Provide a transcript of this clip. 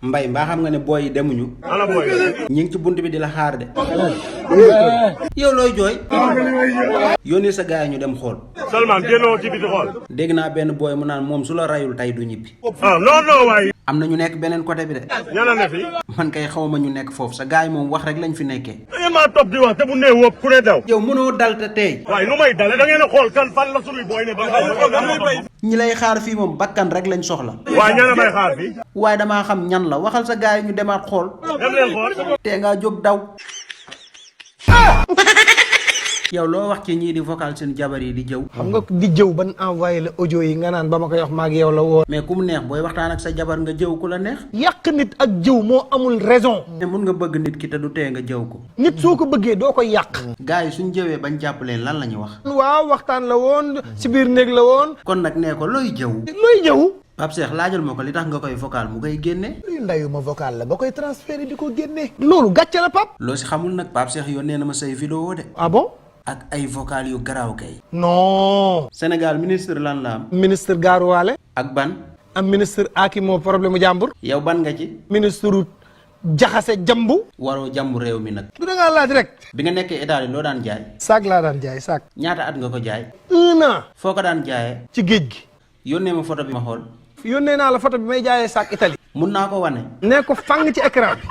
mbay mbaa xam nga ne booy yi demuñu. ala booy ñi ngi ci bunt bi di la xaar de. yow looy jooy. yónni sa gars yi ñu dem xool. Salman génnoo ci biti xool. dégg naa benn booy mu naan moom su la rayul tey du ñibbi. ah non non waay. am na ñu nekk beneen côté bi de. ñana ne fi. man kay xaw ma ñu nekk foofu sa gars yi moom wax rek lañ fi nekkee. da ngeen maa topp di wax te bu nee wóob ku ne daw. yow mënoo dal te tey. waaye nu may dale da ngeen a xool kan fan la suñuy booy ne ba xam. ñi lay xaar fii moom bakkan rek lañ soxla. waaye ñana may xaar fii. waaye damaa xam ñan la waxal sa gars yi ñu demaat xool. dem leen xool. tee ngaa jóg daw. yow loo wax ci ñii di vocal seen jabar yi di jëw. xam nga di jëw ban envoyé la audio yi nga naan ba ma koy wax maag yow la woon. mais ku mu neex booy waxtaan ak sa jabar nga jëw ku la neex. yàq nit ak jëw moo amul raison. mais mun nga bëgg nit ki te du tee nga jëw ko. nit soo ko bëggee doo ko yàq. gars yi suñ jëwee bañ jàpp leen lan la ñuy wax. waaw waxtaan la woon si biir néeg la woon. kon nag nee ko looy jëw. looy jëw. Pape Cheikh laajal ma ko li tax nga koy vocal mu koy génne. luy ndayu ma vocal la ba koy transféré di ko génne. loolu gàcce la Pape. loo si xamul nag Pape Cheikh yónnee na ma say vidéo de. ah bon. ak ay vocal yu garaaw kay. non. Sénégal ministre lan la am. ministre gaaruwaale. ak ban. am ministre aki moo problème mu jàmbur. yow ban nga ci. ministre jaxase jambu. waroo jàmbu réew mi nag. du da ngaa laaj rek. bi nga nekkee état loo daan jaay. saak laa daan jaay saak. ñaata at nga ko jaay. 1 an. foo ko daan jaayee. ci géej gi. yónnee ma photo bi ma xool. yónnee naa la photo bi may jaayee saak Italie. mun naa ko wane. nee ko fang ci écran bi.